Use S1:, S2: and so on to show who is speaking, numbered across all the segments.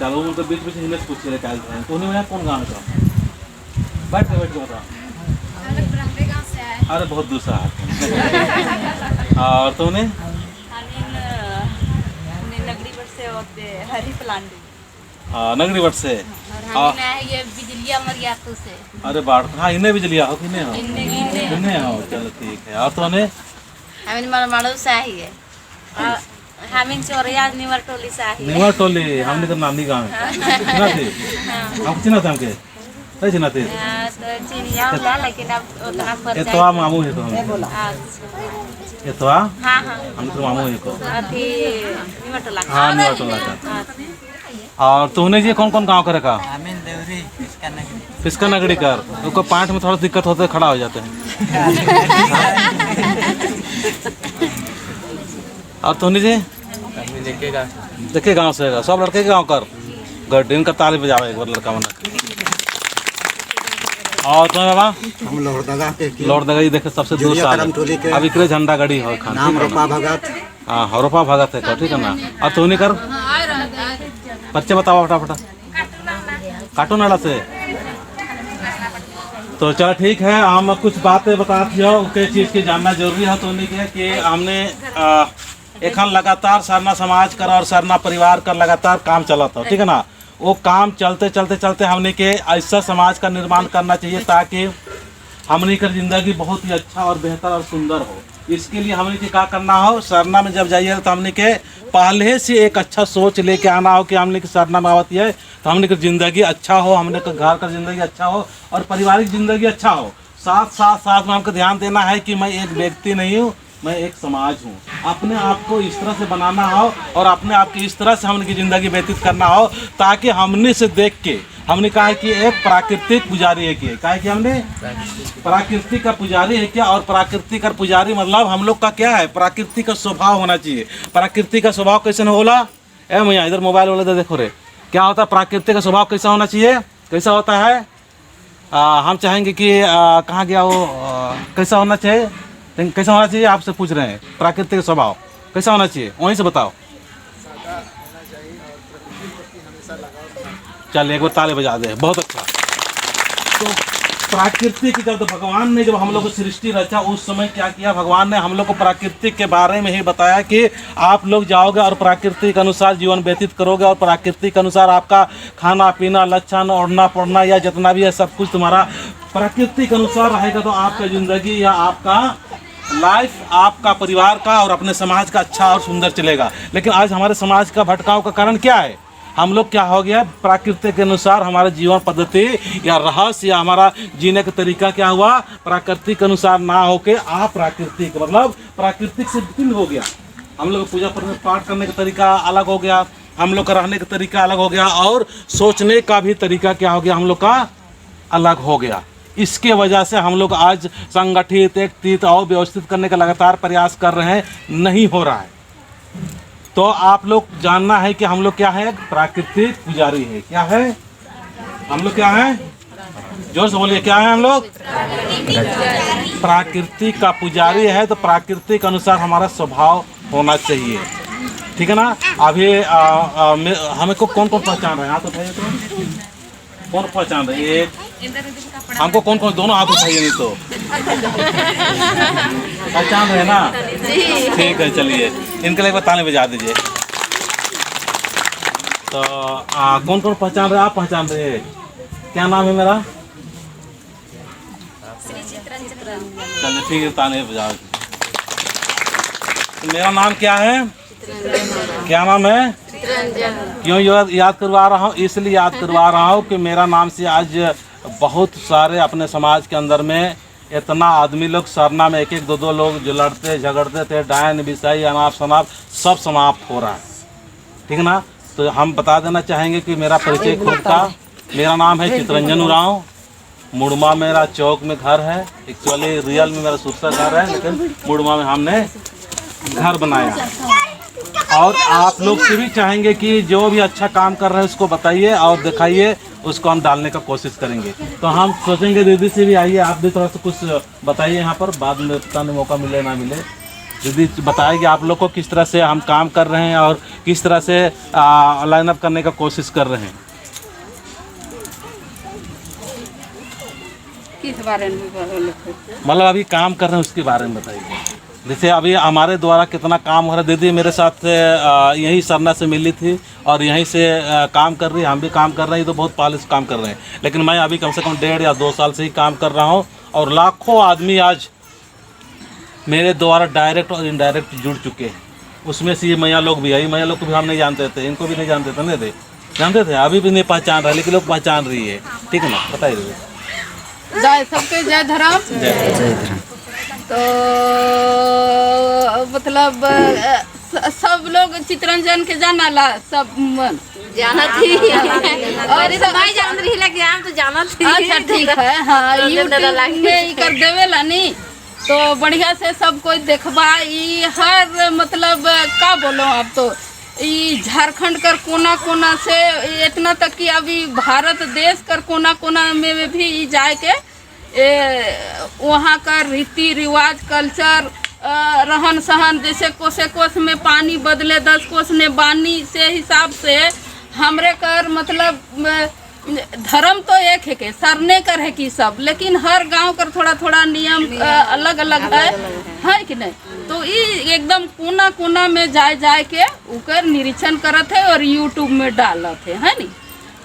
S1: चलो उनके बीच बीच हिने से पूछिए काल है तो उन्हें कौन गांव का बैठ के बताओ।
S2: हम लोग ब्रह्मे गांव से आए।
S1: अरे बहुत दूर से आए। और तुमने?
S3: नगरी पर से होते हरी पलांडू।
S1: हाँ, नगरी बट से।
S2: और हम आए ये बिजलिया मरियातू से।
S1: अरे बाढ़, हाँ, इन्हें बिजलिया हो किन्हें हो?
S2: इन्ने इन्ने।
S1: इन्हें हो, चलो ठीक है। और तुमने?
S2: हम मरमाड़ू से आई है और हम चोरिया निवर टोली से आई है।
S1: निवर टोली हमने तो नानी गांव है। चिन्हा थे हम? चिन्हा थे हमके? नहीं चिन्हा थे?
S2: हाँ, तो चिनिया होला लेकिन अब उतना
S1: ये
S2: परिचय
S1: तो मामू है तो हम।
S2: अच्छा।
S1: ये तो
S2: हाँ हाँ।
S1: हम तो मामू है को।
S2: अथी निवर टोला।
S1: हाँ, निवर टोला का। और तुमने जी कौन कौन गांव का रखा?
S4: आमीन देवरी इसका नगरी।
S1: पिस्का नगरी कर उनको पाँच में थोड़ा दिक्कत होते है, खड़ा हो जाते हैं। और तुमने जी? देखिए गांव से सब लड़के के गांव कर गड्ढे का ताली बजाओ एक बार लड़का बना। और तुम्हें बाबा?
S5: हम लोहरदगा के।
S1: लौट देगा ये देखे सबसे दूर
S5: जुलिया
S1: साल
S5: करम टोली के।
S1: अब इकरे झंडा गड़ी हो खान।
S5: नाम रोपा भगत।
S1: हाँ, रोपा भगत है, ठीक है ना? और तुमने कर बच्चे बताओ फटाफट काटो नाला से। तो चलो ठीक है, हम कुछ बातें बताते हो के चीज़ के जानना जरूरी है। तो नहीं है कि हमने एखन लगातार सरना समाज कर और सरना परिवार कर लगातार काम चला था, ठीक है ना? वो काम चलते चलते चलते हमने के ऐसा समाज का निर्माण करना चाहिए ताकि हमने का ज़िंदगी बहुत ही अच्छा और बेहतर और सुंदर हो। इसके लिए हमने के क्या करना हो, सरना में जब जाइए तो हमने के पहले से एक अच्छा सोच लेके आना हो कि हमने के सरना में आवती है तो हमने के ज़िंदगी अच्छा हो, हमने के घर का ज़िंदगी अच्छा हो और पारिवारिक ज़िंदगी अच्छा हो। साथ साथ साथ में हमको ध्यान देना है कि मैं एक व्यक्ति नहीं हूँ, मैं एक समाज हूँ। अपने आप को इस तरह से बनाना हो और अपने आप को इस तरह से हमने की ज़िंदगी व्यतीत करना हो ताकि हमने से देख के हमने कहा है कि एक प्राकृतिक पुजारी है कि कहा है कि हमने प्राकृतिक का पुजारी है क्या? और प्राकृतिक का पुजारी मतलब हम लोग का क्या है, प्रकृति का स्वभाव होना चाहिए। प्रकृति का स्वभाव कैसे होला? ए भैया इधर मोबाइल वाले इधर देखो रे, क्या होता है प्रकृति का स्वभाव कैसा होना चाहिए, कैसा होता है? हम चाहेंगे कि कहाँ गया वो, कैसा होना चाहिए, कैसा होना चाहिए आपसे पूछ रहे हैं, प्राकृतिक स्वभाव कैसा होना चाहिए वहीं से बताओ। चल एक बार ताली बजा दे, बहुत अच्छा। तो प्राकृतिक जब तो भगवान ने जब हम लोग को सृष्टि रचा उस समय क्या किया भगवान ने, हम लोग को प्रकृति के बारे में ही बताया कि आप लोग जाओगे और प्रकृति के अनुसार जीवन व्यतीत करोगे और प्रकृति के अनुसार आपका खाना पीना लक्षण ओढ़ना पढ़ना या जितना भी है सब कुछ तुम्हारा प्रकृति के अनुसार रहेगा तो आपका ज़िंदगी या आपका लाइफ आपका परिवार का और अपने समाज का अच्छा और सुंदर चलेगा। लेकिन आज हमारे समाज का भटकाव का कारण क्या है, हम लोग क्या हो गया, प्रकृति के अनुसार हमारा जीवन पद्धति या रहस्य या हमारा जीने का तरीका क्या हुआ, प्रकृति के अनुसार ना होके अप्राकृतिक मतलब प्राकृतिक से भिन्न हो गया। हम लोग पूजा पाठ करने का तरीका अलग हो गया, हम लोग का रहने का तरीका अलग हो गया और सोचने का भी तरीका क्या हो गया हम लोग का अलग हो गया। इसके वजह से हम लोग आज संगठित एकत्रित और व्यवस्थित करने का लगातार प्रयास कर रहे हैं, नहीं हो रहा है। तो आप लोग जानना है कि हम लोग क्या है, प्राकृतिक पुजारी है। क्या है हम लोग, क्या है, जोर से बोलिए, क्या है हम लोग? प्राकृतिक का पुजारी है। तो प्राकृतिक के अनुसार हमारा स्वभाव होना चाहिए, ठीक है ना? अभी हमें को कौन कौन पहचान रहे हैं? हाथ उठाइए तो कौन पहचान रहे हैं? एक हमको कौन कौन, दोनों हाथ उठाइए नहीं तो पहचान रहे ना? ठीक है, चलिए इनके लिए ताली बजा दीजिए। तो कौन कौन पहचान रहे? आप पहचान रहे हैं? क्या नाम है मेरा? चलिए ठीक है, ताली बजा दीजिए। तो मेरा नाम क्या है, क्या नाम है? क्यों याद करवा रहा हूँ? इसलिए याद करवा रहा हूँ कि मेरा नाम से आज बहुत सारे अपने समाज के अंदर में इतना आदमी लोग सरना में एक एक दो दो लोग जो लड़ते झगड़ते थे, डायन बिसाई अनाप शनाप सब समाप्त हो रहा है, ठीक है ना? तो हम बता देना चाहेंगे कि मेरा परिचय खुद का, मेरा नाम है चितरंजन उरांव, मुड़मा मेरा चौक में घर है। एक्चुअली रियल में मेरा सुरसा घर है, लेकिन मुड़मा में हमने घर बनाया। और आप लोग से भी चाहेंगे कि जो भी अच्छा काम कर रहे हैं उसको बताइए और दिखाइए, उसको हम डालने का कोशिश करेंगे। तो हम सोचेंगे दीदी से भी आइए, आप भी थोड़ा सा कुछ बताइए यहाँ पर, बाद में पता नहीं मौका मिले ना मिले। दीदी बताएगी आप लोग को किस तरह से हम काम कर रहे हैं और किस तरह से लाइन अप करने का कोशिश कर रहे हैं।
S5: किस बारे में बोले?
S1: मतलब अभी काम कर रहे हैं उसके बारे में बताइए। जैसे अभी हमारे द्वारा कितना काम हो रहा है। दीदी मेरे साथ यहीं सरना से मिली थी और यहीं से काम कर रही है, हम भी काम कर रहे हैं, ये तो बहुत पहले से काम कर रहे हैं, लेकिन मैं अभी कम से कम 1.5 या 2 साल से ही काम कर रहा हूँ और लाखों आदमी आज मेरे द्वारा डायरेक्ट और इनडायरेक्ट जुड़ चुके हैं। उसमें से ये मैया लोग भी है, ये मैया लोग को भी हम नहीं जानते थे, इनको भी नहीं जानते थे, नहीं थे जानते थे, अभी भी नहीं पहचान रहे, लेकिन लोग पहचान रही है। ठीक है ना, बताइए दीदी।
S5: जय सबके, जय धर्म।
S4: जय धर्म।
S5: तो मतलब सब लोग चितरंजन के जानाला सब मन
S2: जानत ही
S5: और
S2: और तो मैं जानत रही लेकिन हम तो जानत ही।
S5: अच्छा ठीक है। हाँ,
S2: तो
S5: यूट्यूब
S2: लागी।
S5: में ई कर देवेला नी तो बढ़िया से सब कोई देखबा। ई हर मतलब का बोलो आप तो ई झारखंड कर कोना कोना से इतना तक कि अभी भारत देश कर कोना कोना में भी ई जाए के वहाँ का रीति रिवाज कल्चर रहन सहन, जैसे कोसे कोस में पानी बदले 10 कोस ने बानी से हिसाब से हमरे कर मतलब धर्म तो एक है के सरने कर है कि सब, लेकिन हर गांव कर थोड़ा थोड़ा नियम अलग अलग है कि नहीं। तो ई एकदम कोना कोना में जाए जाए के उकर निरीक्षण करत है और यूट्यूब में डालत है नी।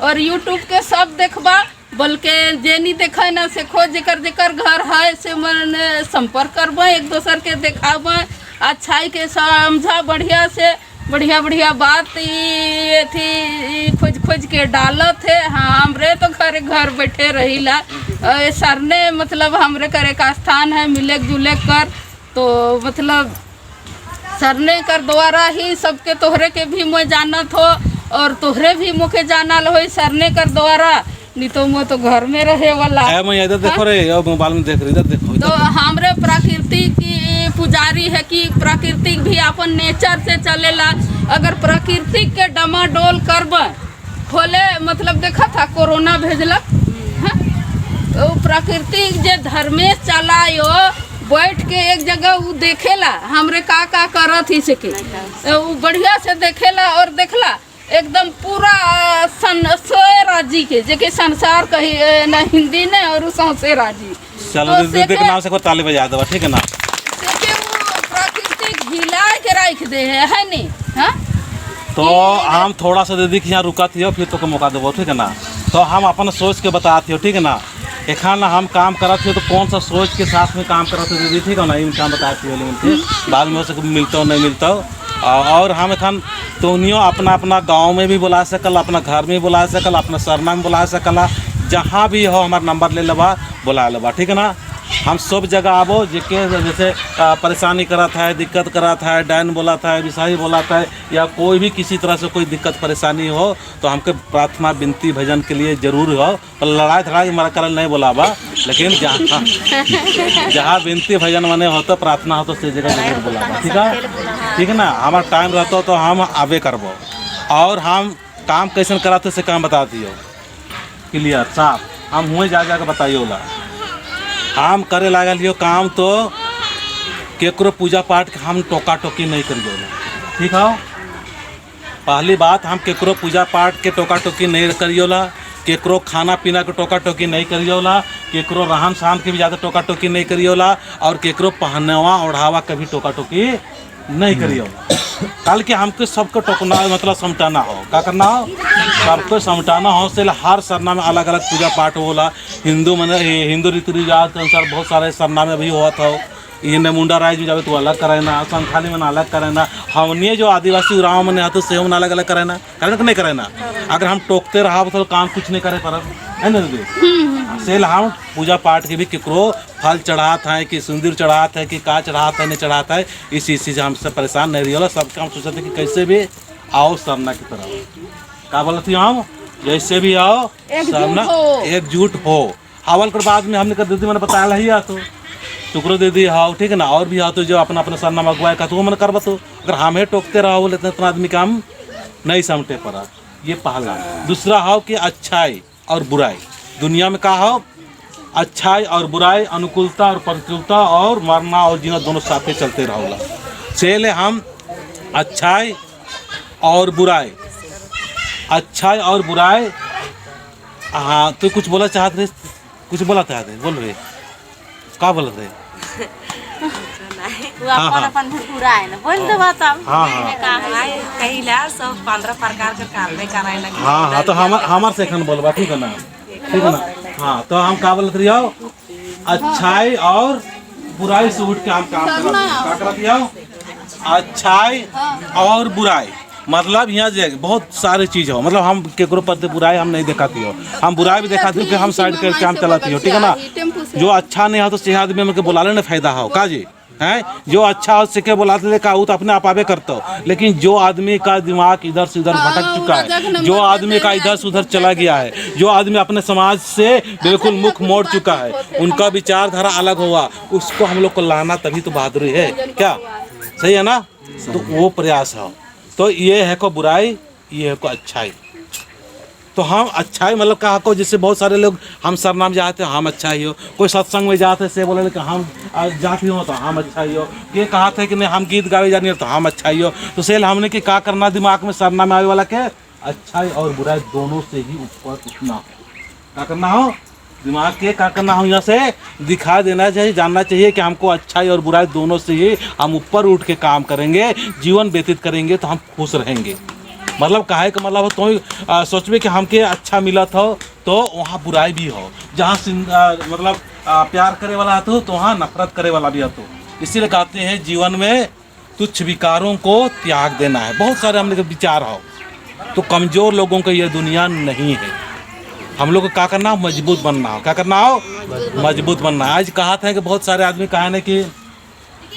S5: और यूट्यूब के सब देखबा, बल्कि जे नहीं देखे ना से खोज जेकर जेकर घर है से मन संपर्क करबे, एक दोसर के देखाबे, अच्छाई के समझा, बढ़िया से बढ़िया बढ़िया बात ई अथी खोज खोज के डालत है। हाँ, हमरे तो घर घर बैठे रहीला, सरने मतलब हमरे करे का स्थान है मिले जुले कर, तो मतलब सरने कर द्वारा ही सबके तोहरे के भी मैं जानत हो और तोहरे भी मुके जानल हो सरने कर द्वारा, नहीं तो मैं तो घर में रहे वाला।
S1: ए मैं इधर देखो रे, ये मोबाइल में देख रही, इधर देखो, इधर
S5: तो हमरे प्रकृति की पुजारी है कि प्रकृति भी अपन नेचर से चलेला। अगर प्रकृति के डमाडोल करब खोले मतलब देखा था कोरोना भेजलक, तो प्रकृति जे धर्मेश चलायो बैठ के एक जगह वो देखेला हमरे का का करत ही सके, वो बढ़िया से देखेला और देखला एकदम पूरा सोए राजी के जेके संसार कही ना हिंदी ने और सौसे राजी।
S1: चलो
S5: तो
S1: दीदी के नाम से को ताली बजा दो, ठीक है ना।
S5: सेके वो प्राकृतिक हिला के रख दे है नहीं। हाँ
S1: तो हम थोड़ा सा दीदी के यहाँ रुका थी फिर तो मौका देबो, ठीक है ना। तो हम अपन सोच के बताते हो, ठीक है ना। एखन हम काम करत हो तो कौन सा सोच के साथ में काम करत हो दीदी, ठीक है ना। इनका बताते हो उनके बाद में हो सके मिलता हो नहीं मिलता हो। और हम एखन तोहनियो अपना अपना गांव में भी बुला सकल, अपना घर में भी बुला सकल, अपना सरना में बुला सकला, जहाँ भी हो हमारा नंबर ले लेबा बुला लेबा, ठीक है ना। हम सब जगह आबो जेके जैसे परेशानी करत है, दिक्कत करत है, डायन बोलाता है, विषाही बोलाता है, या कोई भी किसी तरह से कोई दिक्कत परेशानी हो तो हमके प्रार्थना विनती भजन के लिए जरूर हो। पर लड़ाई धड़ाई मरा करल नहीं बोलाबा, लेकिन जहाँ जहाँ विनती भजन मने हो तो प्रार्थना हो तो से जगह जरूर बोलाबा, ठीक है, ठीक है ना। हमारा टाइम रहता तो हम आबे करबो और हम काम कैसन कराते से काम बता दियो क्लियर साफ, हम हुए जा जाके बताइयो ला। हम करे लागल यो काम तो केकरो पूजा पाठ के हम टोका टोकी नहीं करियो, ठीक है। पहली बात हम केकरो पूजा पाठ के टोका टोकी नहीं करियोला, केकरो खाना पीना के टोका टोकी नहीं करियोला, केकरो रहन सहन के भी ज़्यादा टोका टोकी नहीं करियोला, और केकरो पहनावा ओढ़ावा कभी टोका टोकी नहीं करियोला। कल के हमको सबको टोकना मतलब समटाना हो, क्या करना हो, सबको समटाना हो। से हर सरना में अलग अलग पूजा पाठ होला। हिंदू मन हिंदू रीति रिवाज के अनुसार बहुत सारे सरना में भी होता हो। ये मुंडा राज में जावे तो अलग कराना, संथाली में अलग कराना, हमने जो आदिवासी उरांव में आते से हम अलग अलग कराना, कराना कि नहीं कराना। अगर हम टोकते रहा तो काम कुछ नहीं करे पर है ना दीदी। से हम पूजा पाठ के भी केकरो फल चढ़ात है कि सिंदूर चढ़ात है कि का चढ़ात है नहीं चढ़ात है, इस चीज़ से हमसे परेशान नहीं रही। सबके हम सोचते कि कैसे भी आओ सरना की तरफ, का बोलती हम, जैसे भी आओ सरना एकजुट हो। हावल कर बाद में हमने कर दीदी मैंने बताया ही तो टुकड़ो दीदी हाओ, ठीक है ना। और भी आओ तो जो अपना अपना सरना मंगवाए का तो वो मन करबा, तो अगर हमें टोकते रहो बोले इतना आदमी काम नहीं समटे पड़ा। ये पहला। दूसरा हाव कि अच्छाई और बुराई, दुनिया में का हो अच्छाई और बुराई, अनुकूलता और प्रतिकूलता, और मरना और जीना दोनों साथे चलते रहोला। से हम अच्छाई और बुराई, अच्छाई और बुराई। हाँ, तू कुछ बोला चाहत रहे, कुछ बोला चाहते, बोल रहे, का बोलत रहे?
S2: वो अपन अपन भुरभुरा है ना, बोल दे बताओ।
S1: हाँ हाँ
S2: का है?
S3: कहिला सब 15 प्रकार के कार्य कराए लगे।
S1: हाँ हाँ, तो हमार हमार से एखन बोलबा, ठीक है ना? ठीक है ना? हाँ, तो हम का बोलत रहियो, अच्छाई और बुराई से उठ के हम काम करत, का करत रहियो? अच्छाई और बुराई, मतलब यहाँ जे बहुत सारे चीज हो, मतलब हम केकरो पर बुराई हम नहीं दिखाती हो, हम बुराई भी दिखाती हो कि हम साइड करके हम चलाती हो, ठीक है ना? जो अच्छा नहीं हो तो से आदमी हमके बुला लेने फायदा हो का जी हैं? जो अच्छा हो सीखे बुलाते ले का वो तो अपने आप आवे करते हो, लेकिन जो आदमी का दिमाग इधर से उधर भटक चुका है, जो आदमी का इधर से उधर चला गया है, जो आदमी अपने समाज से बिल्कुल मुख मोड़ चुका है, उनका विचारधारा अलग हुआ, उसको हम लोग को लाना तभी तो बहादुरी है क्या? सही है ना? तो वो प्रयास है। तो ये है को बुराई, ये है को अच्छाई। तो हम अच्छाई मतलब कहा को, जैसे बहुत सारे लोग हम सरनाम जाते हैं हम अच्छा ही हो, कोई सत्संग में जाते से बोले कि हम जाती हो तो हम अच्छा ही हो, ये कहा था कि नहीं हम गीत गावे जानी हो तो हम अच्छा ही हो। तो सेल हमने कि का करना दिमाग में सरना में आवे वाला के अच्छाई और बुराई दोनों से ही ऊपर उठना हो। का करना हो दिमाग के, का करना हो यहाँ से दिखा देना चाहिए, जानना चाहिए कि हमको अच्छाई और बुराई दोनों से ही हम ऊपर उठ के काम करेंगे, जीवन व्यतीत करेंगे तो हम खुश रहेंगे। मतलब काहे का मतलब तो सोचबे कि हमके अच्छा मिला था तो वहाँ बुराई भी हो, जहाँ मतलब प्यार करे वाला हतो तो वहाँ नफरत करे वाला भी हतो। इसीलिए कहते हैं जीवन में तुच्छ विकारों को त्याग देना है। बहुत सारे हमने के विचार हो, तो कमज़ोर लोगों का ये दुनिया नहीं है। हम लोग को क्या करना हो, मजबूत बनना हो। क्या करना हो, मजबूत बनना। आज कहा था कि बहुत सारे आदमी कहा ना कि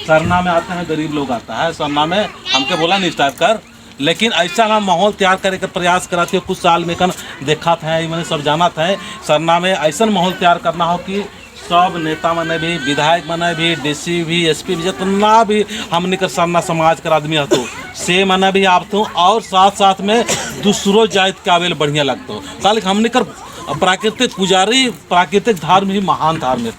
S1: सरना में आते हैं गरीब लोग आता है सरना में, हमके बोला नहीं स्टार्ट कर, लेकिन ऐसा ना माहौल तैयार करे के प्रयास कराते हो। कुछ साल में कन देखा था, मैंने सब जाना था, सरना में ऐसा माहौल तैयार करना हो कि सब नेता मने भी, विधायक मने भी, डीसी भी, एसपी भी, जितना भी हमने कर सरना समाज कर आदमी हतो से मने भी आप तो, और साथ साथ में दूसरों जात के आवेल बढ़िया लगतो। कल हमने कर प्राकृतिक पुजारी, प्राकृतिक धर्म ही महान धर्म है।